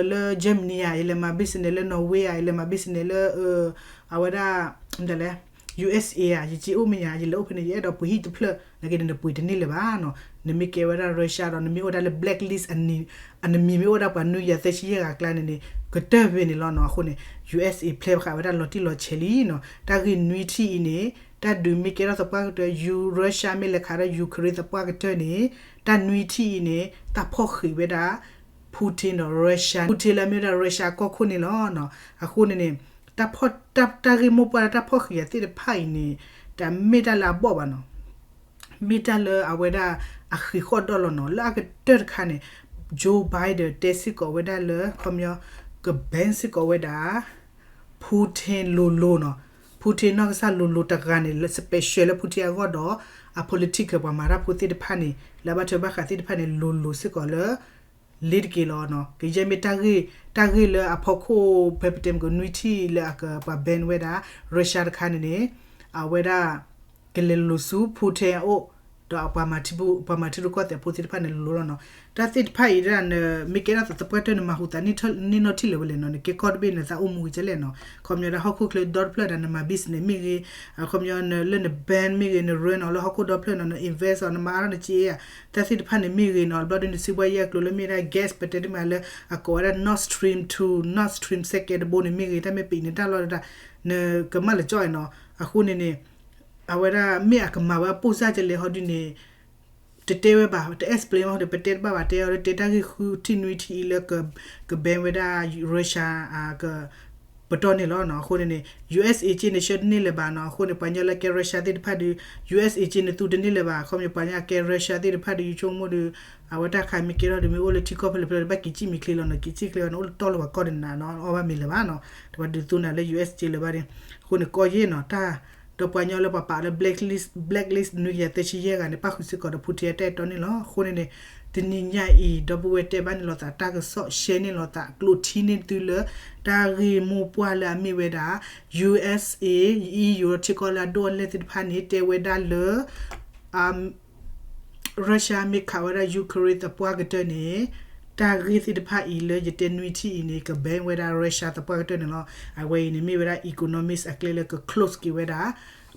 လၢ Germany ဧါ, ယလဲၤမၤ business လၢ Norway ဧါ, ယလဲၤမၤ business လၢ အဝဲဒၣ် မတၤလဲၣ် USA ဧါ, ယစ့အိၣ်မ့ၢ်ဧါ, ယလဲၤအိၣ်ဖဲန့ၣ် ယအဲၣ်ဒိးပှ့ၤဟံၣ်တဖျၢၣ် နာ်က့န့ၣ်နပှ့ၤတန့ၢ်လၢၤဘၣ်နီၤ. နမ့ၢ်ကဲဝဲဒၣ် Russia ဒီး နမ့ၢ်အိၣ်ဝဲဒၣ်လၢ blacklist အနမံၤမ့ၢ်အိၣ်ဝဲဒၣ်ပှၤနွံကယၤသၢဆံယဲၢ်ဂၤအကျါန့ၣ်န့ၣ် ကတၢၢ်ဖဲန့ၣ်လီၤနီၤ. အဃိန့ၣ် USA ဖျဲးဘၣ်ဃးဝဲဒၣ်လီၤတံၢ်လီၤဆဲးလံနီၤ. တၢ်ဂ့ၢ်နွံထံၣ်အံၤန့ၣ် တၢ်ဒုးမ့ၢ်ကဲထီၣ်သပှၢ်ကတၢၢ် ယူ Russia မ့ၢ်လဲၤခးဒီး Ukraine သပှၢ်ကတၢၢ်န့ၣ် တၢ်နွံထံၣ်အံၤန့ၣ် တၢ်ဖီၣ်ဃံးဝဲဒၣ် Putin ဒီး Russia, Putin လၢအမ့ၢ်ဝဲဒၣ် Russia ကီၢ်ခိၣ်န့ၣ်လီၤနီၤ. အဃိန့ၣ်န့ၣ် တၢ်ဖီၣ် တၢ် တၢ်ဂ့ၢ်မိၢ်ပှၢ်လၢတၢ်ဖီၣ်ဃံးအသ့ၣ်တဖၣ်အံၤန့ၣ် တမ့ၢ်တၢ်လၢအဘီၣ်ဘၣ်နီၤ. မ့ၢ်တၢ်လၢအဝဲဒၣ်အဃံးဃီၣ်ဒီၣ်လီၤနီၤ. လၢအကတၢၢ်တခါန့ၣ် Joe Biden တဲစ့ၢ်ကီးဝဲဒၣ်လၢ ခီပညီ က ban စ့ၢ်ကီးဝဲဒၣ် Putin လိၤလိၤနီၤ. Putin နီၢ်ကစၢ်လိၤလိၤတဂၤန့ၣ် လၢ special လၢ Putin အဂီၢ်ဒီး အ political ပှၤမၤတၢ်ဖိသ့ၣ်တဖၣ်န့ၣ် လၢအဘၣ်ထွဲဘၣ်ဃးသ့ၣ်တဖၣ်န့ၣ် လိၤလိၤစ့ၢ်ကီးလၢ လ့ၤတက့ၢ်လီၤနီၤ. ကယဲၢ်မ့ၢ်တၢ်ဂ့ၢ် တၢ်ဂ့ၢ်လၢအဖီခိၣ် ဖဲပတဲမ့ၢ်ကနွံထံၣ်လၢအကပှၤ ban ဝဲဒၣ် Russia တခါန့ၣ်န့ၣ် အဝဲဒၣ် ကလဲၤလိၤလိၤဆူ Putin အအိၣ် ဒီးအပှၤမၤထံရူၢ်ကီၢ်သဲးဖိသ့ၣ်တဖၣ်န့ၣ်လိၤလိၤလီၤနီၤ. တၢ်သ့ၣ်တဖၣ်အံၤဒၣ် နမ့ၢ်ကဲထီၣ်သပှၢ်တၢၢ်န့ၣ် မၤဟူးသးန့ၢ်နီၢ်ထံၣ်လၢၤဝဲလဲၣ်နီၤ. နကဲကီၢ်တဘ့ၣ်န့ၣ် သးအိၣ်မူကဲလဲၣ်နီၤ. ခီပညီဒၣ်ဟီၣ်ခိၣ်ချၢဒီတဖျၢၣ်ဒၣ် နမၤ business မ့ၢ်ဂ့ၤ, ခီပညီလၢန bank မ့ၢ်ဂ့ၤ, န run အီၤလၢဟီၣ်ခိၣ်ဒီဖျၢၣ်နီၤ, န invest အီၤ, နမၤအါထီၣ်နစ့ဧါ, တၢ်သ့ၣ်တဖၣ်န့ၣ်မ့ၢ်ဂ့ၤနီၤ. ဘျီဒုးနစုပှၢ်ယဲၢ်အကျိၤလၢမ့ၢ်ဒၣ် gas ပတဲတမံၤလၢ အကိးဝဲဒၣ် Nord Stream two, Nord Stream second တဘိန့ၣ်မ့ၢ်ဂ့ၤ, တၢ်မ့ၢ်ပံးန့ၣ်တၢ်လီၢ်ဒၣ် နကမၣ်လၢကၠီၣ်နီၤ. အဃိန့ၣ်န့ၣ် အဝဲဒၣ်မ့ၢ်အကမၤဝဲအပိၢ်စၢ်ကလဲာ်ဟီဒုန့ၣ် တတဲဝဲဘၣ်, တ explain ဝဲဒီး ပတဲတဘၣ်ဘၣ်, တဲအီၤလၢတဲတၢ်ဂ့ၢ်ဃုထံၣ်နွံထံၣ်အံၤလၢက က ban ဝဲဒၣ် Russia က ပတီၢ်န့ၣ်လီၤနီၤ. အဃိန့ၣ်န့ၣ် ယူအက်စ်အေ က့န့ၣ် ဆှၢတန့ၢ်လၢၤဘၣ်နီၤ. အဃိန့ၣ် ပှၤညီလၢကဲ Russia သ့ၣ်တဖၣ်ဒီး ယူအက်စ်အေ က့န့ၣ် သူတန့ၢ်လၢၤဘၣ်. ခီပညီပှၤညီကဲ Russia သ့ၣ်တဖၣ်ဒီး ယဆိကမိၣ်ဒီး အဝဲတၢ်ခါမ့ၢ်ကဲထီၣ်ဒီး မ့ၢ်အိၣ်လၢထံကီၢ်ဖဲလဲၣ်ဖဲလဲၣ်ဒီး ဘၣ်က့ၤစံၣ်မ့ၢ်ချ့လီၤနီၤ, က့ၤစံၣ်ချ့လီၤန့ၣ် အိၣ်လၢတီလၢပှၤကီၢ်ဒၣ်နၤနီၤ, အီၣ်ဘၣ်မ့ၤလၢၤဘၣ်နီၤ. တပှၤဒုးသူနၤလၢ ယူအက်စ် က့လၢၤဘၣ်န့ၣ်. အဃိန့ၣ် ကီၢ်ယဲၢ်နီၤ တၢ် ဒီးပှၤညီလၢပှၤပာ်လၢ blacklist, blacklist နွံကယၤသၢဆံယဲၢ်ဂၤန့ၣ် ပၣ်ဃုာ်စ့ၢ်ကီးဒီး Putin အတၢ်အဲၣ်တီန့ၣ်လီၤ. အဃိန့ၣ်န့ၣ် တနံၤညါအံၤ ဒီပုၢ်ဝဲၢ်တဲဘၣ်န့ၣ်လိာ်သးတၢ်ကစီၣ် share န့ၣ်လိာ်သး ကျိးထံန့ၢ်သုလၢ တၢ်ဂ့ၢ်မိၢ်ပှၢ်လၢအမ့ၢ်ဝဲဒၣ် ယူအက်စ်အေ အံၤ ယိၤထံကီၢ်လၢအဒိၣ်အလဲၢ်သ့ၣ်တဖၣ်န့ၣ် တဲဝဲဒၣ်လၢ Russia မ့ၢ်ခးဝဲဒၣ် Ukraine သပှၢ်ကတၢၢ်န့ၣ် တၢ်ဂ့ၢ်သ့ၣ်တဖၣ်အံၤလၢယတဲနွံထံၣ်အံၤန့ၣ် က ban ဝဲဒၣ် Russia သပှၢ်ကတၢၢ်န့ၣ်လီၤ. အဝဲအံၤန့ၣ်မ့ၢ်ဝဲဒၣ် economics အကျဲလၢက close က့ၤဝဲဒၣ်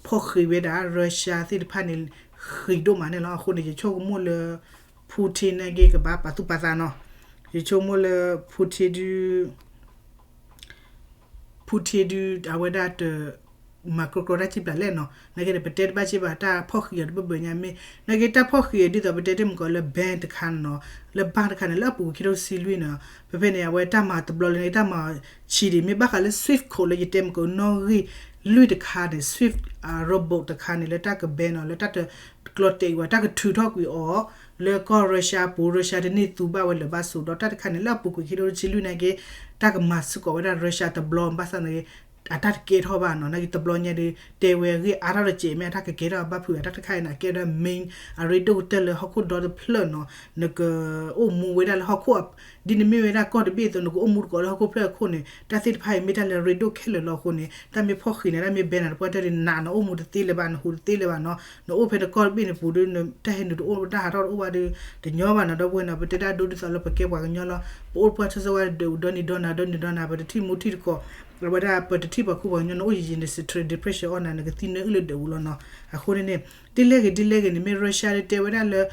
ဖီၣ်ဃံးဝဲဒၣ် Russia သ့ၣ်တဖၣ်န့ၣ် ဃံးဒိၣ်မးန့ၣ်လီၤ. အဃိန့ၣ် ယဆိကမိၣ်လၢ Putin န့ၣ်က့ၤကဘၣ်ပာ်သူၣ်ပာ်သးနီၤ. ယဆိကမိၣ်လၢ Putin ဒုး Putin ဒုး အဝဲဒၣ်တ မၤကြီကြီတၢ်စံးပျၢ်လဲၣ်နီၤ. နာ်က့ဒီး ပတဲတဘၣ်စ့ၢ်ဘၣ် တၢ်ဖီၣ်ဃံးအီၤတဘၢဘၢညါမ့ၢ် နာ်က့တၢ်ဖီၣ်ဃံးအီၤဒ်သိးပတဲတ့ၢ်မုၢ်ကီးလၢ bank တခါနီၤ, လၢ bank တခါန့ၣ် လၢအပူၤကွံာ်ခံထိတဆံလွံၢ်နီၤ. ဖဲဖဲန့ၣ် အဝဲတၢ်မၤတဘျီလၢန့ၣ် တၢ်မၤဆံးဒံး မ့ၢ်ဘၣ်ဃးလၢ SWIFT code လၢယတဲမုၢ်ကီးနီၣ်ဂံၢ် လွံၢ်တခါန့ၣ် Swift အ rowboat တခါန့ၣ် လၢတၢ်က ban အီၤ လၢတၢ်တကျီတဲာ်ကွံာ်ဝဲ တၢ်ကထုးထီၣ်ကွံာ်အီၤ လၢကီၢ် Russia အပူၤ Russia တန့ၢ်သူဘၣ်ဝဲလၢၤဘၣ်ဆိးဒီး တၢ်တခါန့ၣ် လၢအပူၤကွံာ်ခံကထိတဆံလွံၢ်န့ၣ်က့ တၢ်ကမၤစ့ၢ်ကီးဝဲဒၣ် Russia တဘျီ ဘၣ်ဆၣ်န့ၣ် အတၢ်တကဲထီၣ်ဘၣ်နီၤ နာ်က့တဘျီညါဒီး တဲဝဲအဂ့ၢ်အါထီၣ်တစဲး မ့ၢ်အတၢ်ကကဲထီၣ်ဘၣ်ဖုး အတၢ်တခါအံၤန့ၣ် အကဲဝဲဒၣ် main အရ့ဒိၣ်ကတၢၢ်လၢဟီၣ်ခိၣ်ဒီတဖျၢၣ်နီၤ နကအိၣ်မူဝဲဒၣ်လၢဟီၣ်ခိၣ် ဒ်နမ့ၢ်ဝဲဒၣ်ကီၢ်တဘ့ၣ်အသိး နကအိၣ်မူတကိးလၢဟီၣ်ခိၣ်ဖျၢၣ်အခိၣ်န့ၣ် တၢ်သ့ၣ်တဖၣ်အံၤမ့ၢ်တၢ်လၢအရ့ဒိၣ်ခဲလၢာ်လီၤအဃိန့ၣ် တၢ်မ့ၢ်ဖီၣ်ဃံးန့ၣ် တၢ်မ့ၢ် ban န့ၣ် တပှၢ်တဲဒ်နး နအိၣ်မူတသ့လၢၤဘၣ် နဟူးတသ့လၢၤဘၣ်နီၤ နအိၣ်ဖဲနကီၢ်တဘ့ၣ်န့ၣ်ပူၤဒီး တၢ်ဟဲနုာ်တအိၣ်တၢ်ဟးထီၣ်တအိၣ်ဘၣ်ဒီး တညီဘၣ်နီၤ ဒီပုၢ်ဝဲၢ်နီၤ ပတဲဒၣ်ဒိဒ်သိးလၢပကဲပှၤကညီလီၤ ပအိၣ်တပှၢ်ထီၣ်ဆၢဝဲဒီး ဒီနံၤဒီနၤ ဒီနံၤဒီနၤ ပတထံၣ်မူထံၣ်တကိး အဝဲဒၣ်ပတထံၣ်ပှၤခိၣ်ပှၤကညီ နအိၣ်ယံာ်ယံာ်န့ၣ် stress depression အီၣ်နၤ နကသံနၢအုၣ်လၢဒၢးပူၤလီၤနီၤ အဃိန့ၣ်န့ၣ် ဒ်လဲၣ်ဂ့ၤဒ်လဲၣ်ဂ့ၤန့ၣ် မ့ၢ် Russia ဒီးတဲဝဲဒၣ်လၢ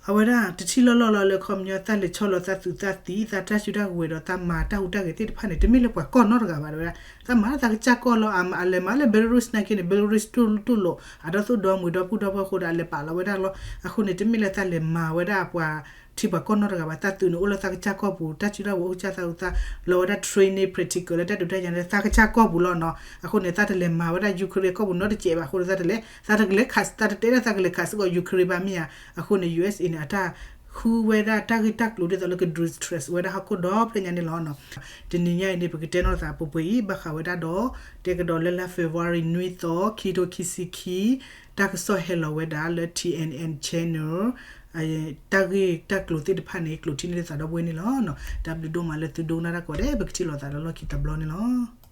အဝဲဒၣ်တထံၣ်လီၢ်လီၢ်လီၤလၢခီပညီ သးလဲၤဆီလီၤသးသူၣ်သးသံ သးတၢ်စုတၢ်ကဝဲၤဒီးသးမၤတၢ်ဟူးတၢ်ဂဲၤသ့ၣ်တဖၣ်န့ၣ် တမ့ၢ်လၢပှၤကီၢ်နီတဂၤဘၣ် တဲဝဲဒၣ် သးမၤလၢသးကစၢ်ကီၢ်လီၤ အလဲၤမၤလၢ Belarus နာ်က့န့ၣ် Belarus တူၢ်လိာ် အဒီသူၣ်ဒီမုၢ်ဒီပုၢ်ဒီဝဲၢ်အဃိဒီး အလဲၤပာ်လီၤဝဲဒၣ်လီၤ အဃိန့ၣ် တမ့ၢ်လၢသးလဲၤမၤဝဲဒၣ်ပှၤ ထံပှၤကီၢ်နီတဂၤဘၣ် သးသုးန့ၣ်အိၣ်လၢသးကစၢ်ကီၢ်ပူၤ တၢ်စုတၢ်ဝဲၤအိၣ်ကစၢ်သးအူသး လီၤဝဲဒၣ် training practical လၢတၢ်ဒုးတၢ်ယၤန့ၣ် သးကစၢ်ကီၢ်ပူၤလီၤနီၤ အဃိန့ၣ် သးတလဲၤမၤဝဲဒၣ် Ukraine ကီၢ်ပူၤနီတစဲးဘၣ်အဃိန့ၣ် သးတလဲၤ သးတကလဲၤခး သးတတဲဒၣ်သးကလဲၤခးစ့ၢ်ကီး Ukraine ဘၣ်မ့ၢ်ဧါ အဃိန့ၣ် ယူႇအၢၣ်စ်အ့ၣ်န့ၣ် အတၢ်ဃုဝဲဒၣ်တၢ်ဂ့ၢ်တၢ်ကျိၤဒ်သိးလၢက distress ဝဲဒၣ်ဟီၣ်ခိၣ်ဒီဖျၢၣ်ညါန့ၣ်လီၤနီၤ တနံၤညါအံၤန့ၣ် ပကတဲနီၢ်သးပှဲၤပှဲၤအံၤ ဘၣ်ဃးဝဲဒၣ်ဒီး တဲကဒီးလၢလါ February နွံသီ ခံထိခံဆံခံ တၢ်ကစီၣ်ဟဲလီၤဝဲဒၣ်လၢ T N N channel တၢ်ဂ့ၢ်တၢ်ကျိၤသ့ၣ်တဖၣ်န့ၣ် ကျိးထံၣ်န့ၢ်သးဒီပုၢ်ဝဲၢ်န့ၣ်လီၤ. တၢ်ဘျုးဒိၣ်မးလၢသုဒိကနၣ်တၢ်ကိးဂၤဒဲး ပကထံၣ်လိာ်သးလၢလီၢ်ခံတဘျီန့ၣ်လီၤ.